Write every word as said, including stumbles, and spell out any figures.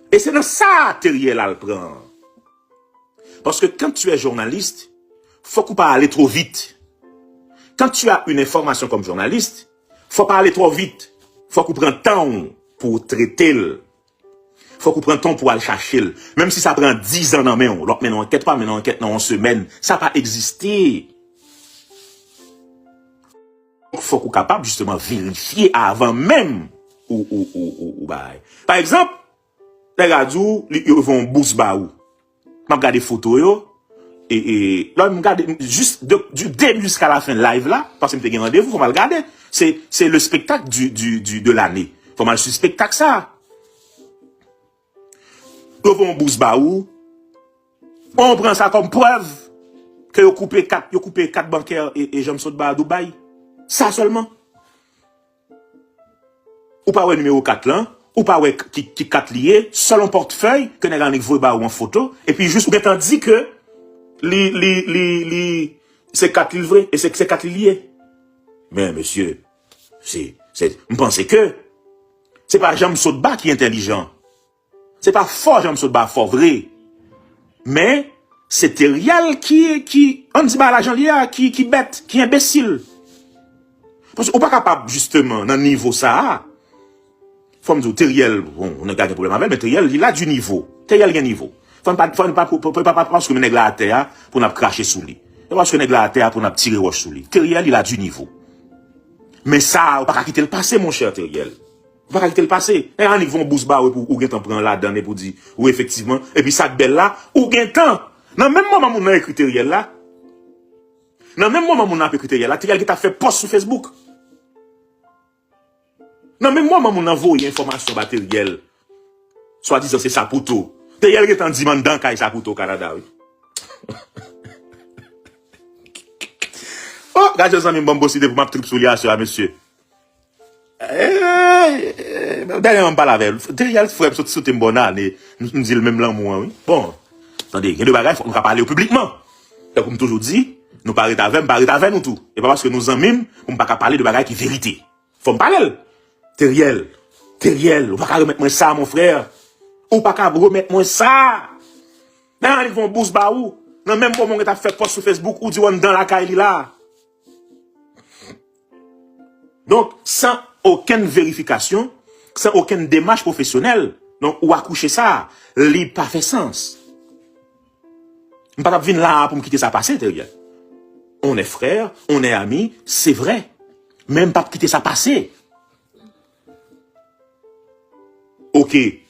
E se nan sa Teriel al pran. Paske quand tu es journaliste, fòk ou pa ale twò vit. Quand tu as une information comme journaliste, fò pa ale twò vit. Fòk ou pran tan w pou w trete l. Fòk ou pran tan w pou w al chache l. Menm si sa pran dizan nan men w, lòt mennen yon ankèt, pa mennen yon ankèt nan yon semèn, sa pa egziste. Fòk ou kapab jisteman verifye avan menm ou, ou, ou, ou, ou bay. Pa egzanp, nèg la di w, li, yo voye yon bous ba ou. M ap gade foto yo. E, e, lè m gade, jis de, du début jusqu'à la fin live la, paske m te gen randevou, fò m al gade. Se, se le spectacle du, du, du, de l'année. Fò m al swiv spektak sa. Yo voye yon bous ba ou. Ou pran sa kòm prèv ke yo koupe kat, yo koupe kat bankè e, e Jean Sotba a Dubaï. Sa sèlman. Ou pa wè nimewo kat lan, ou pa wè ki, ki kat li ye, sèl yon pòtfèy ke nèg la annik voye ba ou an foto, epi jis ou gentan di ke li, li, li, li, se kat li l vre, e se, se kat li l ye. Men, mesye, se, se, m panse ke se pa Jean Sotba ki entèlijan. Se pa fò Jean Sotba fò vre. Men, se Teriel ki, ki, ann di bagay la jan l ye a, ki, ki bèt, ki enbesil. Paske ou pa kapab, jisteman, nan nivo sa a. Fò m di w, Teriel, bon, nèg la gen pwoblèm avè l, men Teriel, il a du niveau. Teriel gen nivo. Fò n pa, fò n pa, fò n pa, fò n pa, pa paske nèg la atè a pou n ap krache sou li. E paske nèg la atè a pou n ap tire wòch sou li. Teriel, il a du niveau. Men sa a, ou pa ka kite l pase, monchè Teriel. Ou pa ka kite l pase. Nèg la annik voye yon bous ba ou epi ou gentan pran ladann epi ou di, wi, efektivman. Epi sa k bèl la, ou gentan. Nan menm moman moun nan ekri Teriel la, nan menm moman moun nan ap ekri Teriel la, Teriel gentan ap fè pòs sou Facebook. Nan menm moman moun nan voye enfòmasyon ba Teriel, swadizan se Saputo. Teriel gentan di m anndan kay Saputo Kanada, wi. Oh, gade zanmi m ban m poside pou m ap trip sou li aswè a, mesye. Eh, eh, dènyèman m pale avè l. Teriel frè m sot soute m bòn ane. M, m di l menm lanmou an, wi. Bon, tande, gen de bagay fòk nou ka pale yo piblikman. Tankou m toujou di, nou pa ret avè m, pa ret avè nou tou. E pa paske nou zanmi m pou m pa ka pale de bagay ki verite. Fò m pale l. Teriel, Teriel, ou pa ka remèt mwen sa, mon frè. Ou pa ka remèt mwen sa. Nan li fè yon bous ba ou. Nan menm moman w t ap fè pòs sou Facebook, ou di w anndan lakay li la. Donk, san okenn verifikasyon, san okenn demach pwofesyonèl, donk, ou akouche sa, li pa fè sans. M pa t ap vin la a pou m kite sa pase, Teriel. On est frères, on est amis, c'est vrai. Men m p ap kite sa pase. Oke,